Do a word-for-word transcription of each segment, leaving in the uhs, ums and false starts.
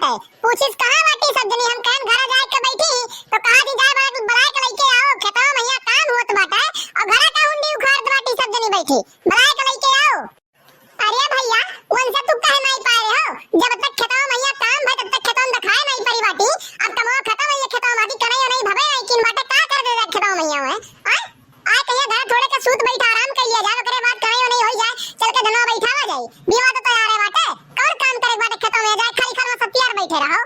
बाटे। पूछिस कहाँ बाटी सब जनी, हम कहन घरा जाए के बैठी, तो कहा जी जाए बड़ा बुलाए के लइके आओ, खेतवा में यहाँ काम होत बाटे, और घरा का हुंडी उखाड़त बाटी सब जनी बैठी, बुलाए के लइके आओ। अरे भइया, उनसे तू कहे नाहीं पाए रहे हो, जब तक खेतवा में यहाँ काम भय तब तक खेतवा में दिखाए नाहीं पड़ी बाटी, अब कमवा खतम है, ये खेतवा में आदि कनई नहीं भवे नहीं किन बाटे, का कर दे खेतवा में यहाँ है? आय? आय कहिया घर थोड़े के सूत बैठा आराम कर लिया जाए, ओकरे बाद कनई नहीं होई जाए, चल के धनवा बैठावा जाए, बीवा तो तैयार है बाटे, कौन काम करे बाटे खेतवा में जाए, खाली खाल में सब तैयार बैठे रहो।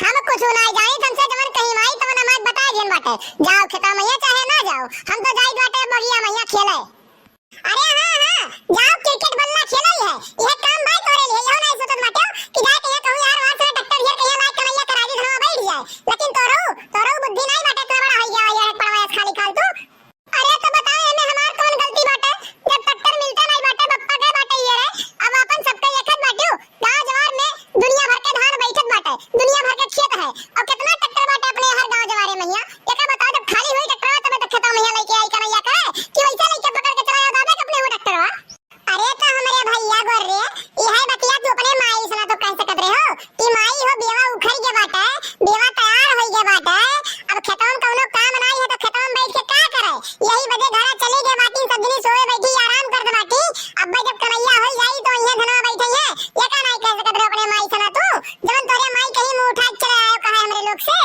हम कुछ नाहीं जानी, हमसे जवन कहीं माई तवन हमार बताए दिहन बाटे, जाओ खेतवा में चाहे ना जाओ, हम तो जाई बाटे बगिया में खेले। अरे हाँ, हाँ, जाओ cricket बल्ला खेलो ही है। यह काम भाई तोरे लिए, यहो नहीं सोचत बाटे कि जाए कहिया कहूँ यार, वहाँ से ट्रैक्टर घेर कहिया लाए कन्हैया करा दी, धनवा बैठ जाए। लेकिन तोरो, तोरो बुद्धि नहीं बाटे, इतना बड़ा हो गया यार, पड़वा है खाली खाल तू। अरे तो बताओ, एमे हमार कौन गलती बाटे? जब ट्रैक्टर मिलता नहीं बाटे, बप्पा के बाटे ये रे। अब अपन सबके देखत बाटियो, गाँव जवार में दुनिया भर के धान बैठत बाटे, दुनिया भर के खेत है, और कितना ट्रैक्टर बाटे अपने हर गाँव जवारे में यहाँ। एका बताओ, जब खाली हुई ट्रैक्टरवा तबे तो खेतवा में यहाँ लइके आई कन्हैया करे कि वैसे लइके पकड़ के चला जाओ दादा के अपने वो ट्रैक्टरवा। अरे तो हमरे भइया गोर रे, इहे बतिया तू अपने माई से ना तो कह सकत रहे हो कि माई हो बेवा उखड़ के बाटे, बेवा तैयार होई के बाटे, अब खेतवा में कौनो काम नाहीं है तो खेतवा में बैठ के का करे? यही बजे घरा चली गए बाटी, सब जनी सोए बैठी आराम करत बाटी। अब जब कन्हैया होई जाई तो इहे धनवा बैठे है, ये का नाहीं कह सकत रहे अपने माई से ना तू, जवन तोरे माई कहीं मुँह उठा के चले आयो कहे हमरे लोग से।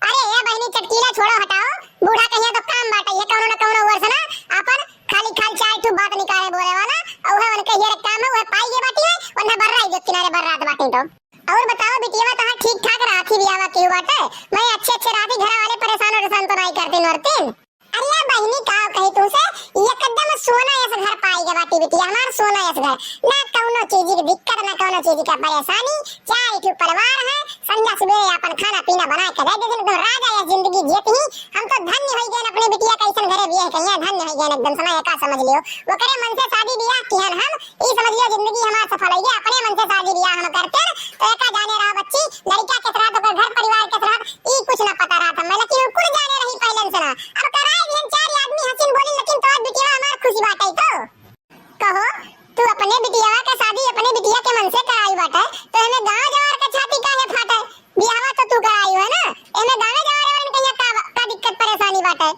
अरे ए बहिनी चटकीला छोड़ो हटाओ, बूढ़ा कहिया तो काम बाटे, ये कौनो न कौनो वर्ष ना अपन खाली खाल चार ठो बात निकाले बोले वाला, और वह उनके ये काम है, वह पाई ये बाटी है, वरना बर्रा ही जो किनारे बर्रात बाटी तो। और बताओ बिटिया तहार ठीक ठाक रहा थी बियाह की बाटे, मैं अच्छे अच्छे रहा थी, घर वाले परेशान वरेशान तो नाहीं करतीन वरतीन? अरे बहिनी का कही तुमसे, एकदम सोना ऐसा घर पाई गए बाटी बिटिया, हमार सोना ऐसा घर, ना कौनो चीज की दिक्कत, ना कौनो चीज का परेशानी, चार ठो परिवार है, संझा सुबेरे अपन खाना पीना बना के दे देथिन, एकदम राजा या जिंदगी जियत ही। हम तो धन्य होई गए अपने बिटिया कैसन घरे बियाह कहिया, धन्य होई गए एकदम, समय का समझ लियो। ओकरे मन से शादी बियाह किहन हम, ई समझ लियो जिंदगी हमार सफल होई गए। अपने मन से शादी बियाह हम करते तो एका जाने रहा बच्ची, लड़का के साथ ओकर घर परिवार के साथ ई कुछ ना पता रहा था मैं, लेकिन उ कुल जाने रही पहले से ना। अब कराए भी हम चार आदमी हसीन बोली, लेकिन तो बिटिया हमार खुशी बाटे तो। कहो, तू अपने बिटिया के शादी अपने बिटिया के मन से कराई बाटे, तो एमे गांव जवार के छाती काहे फाटे? बियाहवा तो तू कराई है ना, एमे गांव जवार वालन कहिया का, का दिक्कत परेशानी बाटे?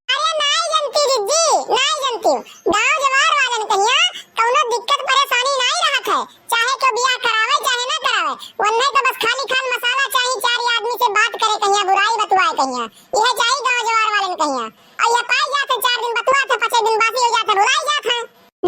अरे नाई जनती जिज्जी, नाई जनती। गांव जवार वालन कहिया कौनो दिक्कत परेशानी नाई रहत है, चाहे तो बियाह करावे चाहे ना करावे, वन्ने तो बस खाली खाल मसाला चाही, चार आदमी से बात करे कहिया, बुराई बतुआए कहिया, यह चाही गांव जवार वालन कहिया। और ये पाई जात है, चार दिन बतुआत है, पाँचे दिन बासी हो जात है, भुलाई जात है।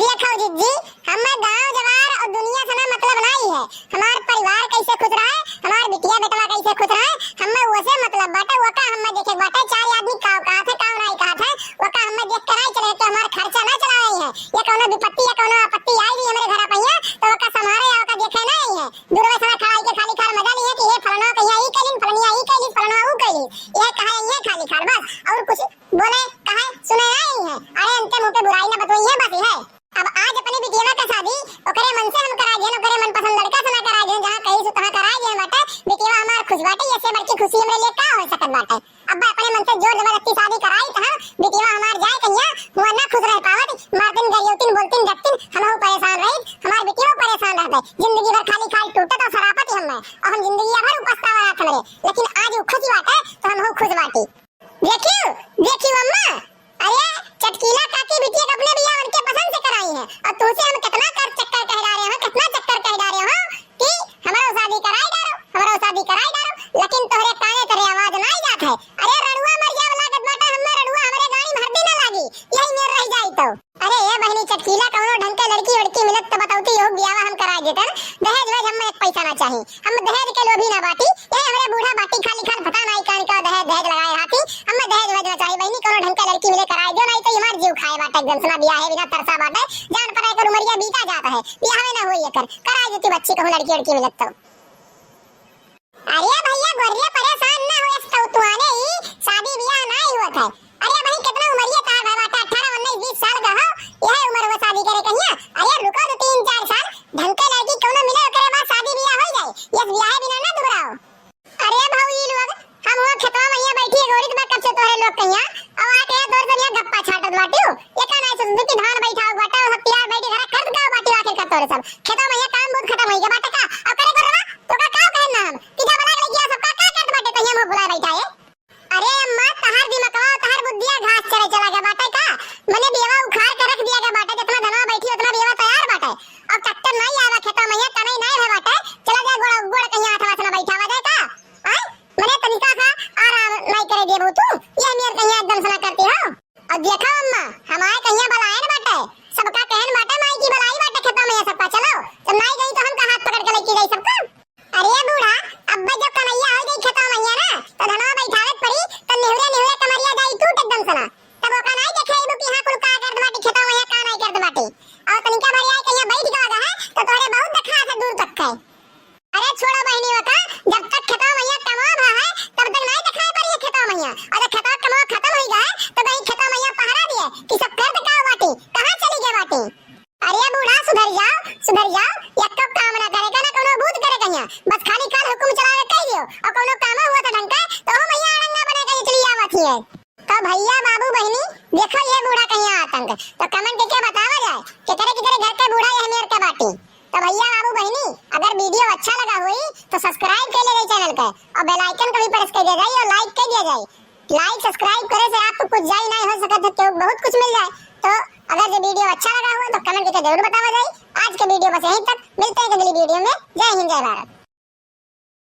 देखो जिज्जी, हमें गांव जवार और दुनिया से ना मतलब नहीं है। हमार परिवार कैसे खुश रहे, हमार बिटिया बेटवा कैसे खुश रहे, हमें वो से मतलब बाटे, वो का हमें देखे बाटे, चार आदमी का कहा थे, का नहीं कहा थे, वो का हमें देख के नहीं चले, तो हमार खर्चा ना चलावे है। ये कौनो विपत्ति या कौनो आपत्ति आई भी हमारे घर पहिया, तो वो का संभारे या वो का देखे नहीं है। दूर से ना खड़ा के खाली खाल मजा लिए कि ये फलना कहिया ई कैलिन, फलनिया ई कैलिस, फलना ऊ कैलिस, ये कहा ये खाली खाल बस, और कुछ बोले, कहे, सुने नहीं है। अरे, उनके मुंह पे बुराई ना बतोई है, बस है। अब आज अपनी बिटिया का शादी ओकरे मन से हम करा दिए, ओकरे मनपसंद लड़का से ना करा दिए, जहाँ कही सु तहाँ करा दिए बाटे। बिटिया हमार खुश बाटे, ये से बड़की खुशी हमरे लिए का हो सकत बाटे? अब अपने मन से जोर जबरदस्ती शादी कराई तो हम बिटिया हमार जाए कहिया, हुआ ना खुश रह पावत, मारतिन गरियौतिन बोलतिन डरतिन, हम परेशान रही, हमार बिटिया परेशान रहते, जिंदगी भर खाली खाली टूटत और सरापत ही हमें, और हम जिंदगी भर पछतावा रहत हमरे, लेकिन आज वो खुश बाटे तो हम खुश बाटी। देखियो, देखियो अम्मा, अरे चटकीला काकी बिटिया के अपने बियाह उनके पसंद से कराई है, और तुमसे हम कितना कर चक्कर कह डारे हो, कितना चक्कर कह डारे हो कि हमारो शादी कराई डारो, हमारो शादी कराई डारो, लेकिन तोहरे काने तोहरे आवाज ना आई जात है। अरे रड़ुआ मर जाए लागत बाटा, हमें रड़ुआ हमरे गाड़ी में हरदी ना लागी, यही मेर रह जाई तो। अरे ए बहिनी चटकीला, कौनो ढंग के लड़की वड़की मिलत तो बतौती, यहू बियाह हम कराई देतन। दहेज वहेज हमें एक पैसा ना चाही, हम दहेज के लोभी ना बाटी। ये हमरे बूढ़ा बाटी खाली खाल पता नाई कान का दहेज, दहेज लगाए हाथी। हमें दहेज वहेज ना चाही बहिनी, कौनो ढंग के लड़की मिले कराई दियो, नाई तो हमार जीव खाए बाटे एकदम से ना बियाहे बिना तरसा बाटे। जान पर एकर उमरिया बीता जात है, बियाहे ना होई एकर, कराई देती बच्ची कहूँ लड़की वड़की मिलत तो। अरे भैया गोरिया परेशान ना हो, इस तो तुआने ही शादी बियाह ना ही होत है। अरे भाई कितना उमरिया तार भाई बाटे, अठारह उन्नीस बीस साल का हो, यह उम्र हो शादी करे कहिया। अरे रुको तो तीन चार साल, ढंग के लड़की कौनो मिले ओकरे बाद शादी बियाह हो जाए, ये बियाह बिना ना दुबराओ। अरे भौजी लोग, हम हुआ खेतवा में यहाँ बैठी गोरी बा, कब से तोहरे लोग कहिया, अब आके यहाँ तोर से यहाँ गप्पा छाटत बाटियो। ये का नहीं सोचती कि धान बैठा हुआ बाटा, सब तैयार बैठी घरा करत का बाटियो आखिर का तोरे सब। खेतवा में यहाँ काम बहुत खत्म हो गया बाटा का, अब करे कर रहा, तो का, का कहना हम? नाई गई तो हम का हाथ पकड़ के लेके जाई सबका? अरे बूढ़ा, अब जब कमैया हो गई खेतवा मइया ना, तो धनवा बैठावे के पड़ी, तो निहुरे निहुरे कमरिया जाई टूट एकदम से ना। तब ओका नाई देखे अइबू कि हाँ कुल का करत बाटी खेतवा मइया, का नाई करत बाटी। और तनिका भर आए कहिया बैठ गवा है, तो तोहरे बहुत देखा से दूर तक है। अरे छोड़ो बहिनी, ओका जब तक खेतवा मइया कमवा भा है, तब तक नाई देखाई पड़ी है खेतवा मइया। और जब खेतवा कमवा खत्म हो गए, तो कहीं खेतवा मइया पहरा दिए कि सब करत का बाटी, कहाँ चली गए बाटी। अरे बूढ़ा, सुधर जाओ, सुधर जाओ, एको काम ना करे का, ना कौनो बूत करे कहिया, बस खाली काल हुकुम चलावे कह दियो, और कौनो काम हुआ था ढंग का, तो हो मइया अड़ंगा बने कहिया चली आवत ही है। तो भइया, बाबू, बहिनी, देखो ये बूढ़ा कहिया आतंक, तो comment के बतावा जाए, केकरे केकरे घर के बूढ़ा ये मेर के बाटी। तो भइया, बाबू, बहिनी, अगर video अच्छा लगा होई, तो subscribe कर ले channel के, और bell icon को भी press कर दिया जाए, और like कर दिया जाए। Like, subscribe करे से आपको कुछ जाई नहीं हो सकत है, क्यों बहुत कुछ मिल जाए। तो अगर ये video अच्छा लगा हुआ तो comment करके जरूर बतावा जाए। आज के video बस यहीं तक, मिलते हैं अगली video में। जय हिंद, जय भारत।